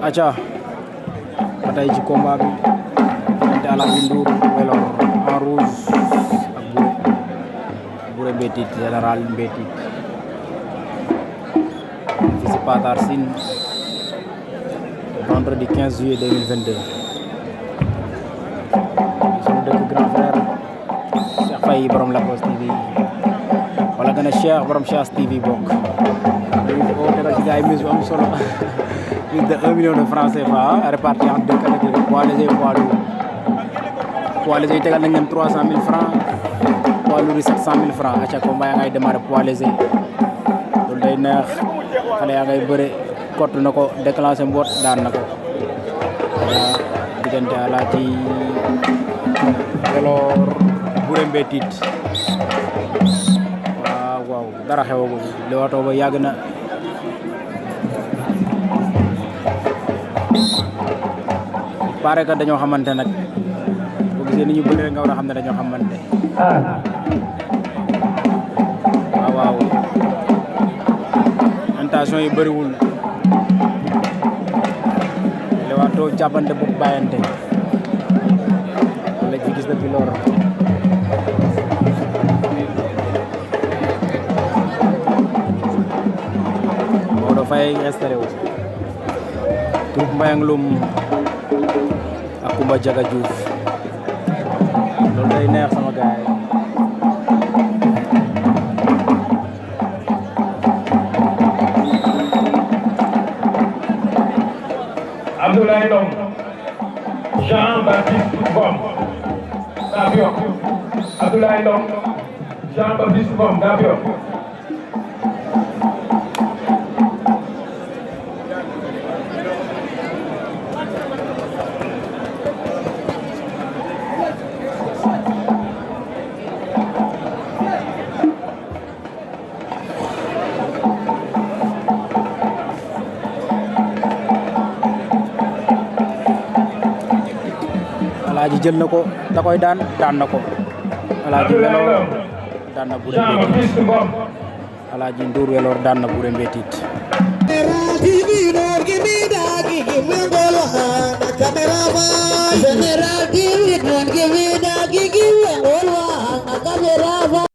aca ba tey ci combat bi diggante Alaaji Ndour Welor en rouge ak Bouré Mbétit général Mbétit fii ci Patar Sine vendredi 15 juillet 2022 sunu dëkk grand frère Cheikh Faye borom Lac Rose TV wala gën a Cheikh borom Cheikh TV bokk o tegal ci gars yi mise bu am solo plus de 1 million de francs CFA répartis en deux catégories poids léger poids lourd poids léger yi tegal nañ leen 300 000 francs poids lourd yi 700 000 francs aca combat yaa ngay démarré poids léger loolu day neex xale yaa ngay bëre kott na ko déclenché mboot daan na ko diggante Alaaji Welor Bouré Mbétit waaw dara xewagul li wato ba yàgg na pare que dañoo xamante nag boo gisee ni ñu bëri nga war a xam ne dañoo xamante waaw intention yi bëriwul li wato jàppante bu bàyyante la ci gis depuis lors Faye installé wu groupe Mbayang Loum ak Kumba Jaga Diouf loolu day neex sama gaay Abdoulaye Ndong Jean-Baptiste Ngom Gabion Abdoulaye Ndong Jean-Baptiste Ngom Gabion Alaaji jël na ko da koy daan na ko Alaaji Welor daan na Bouré Mbétit Alaaji Ndour Welor daan na Bouré Mbétit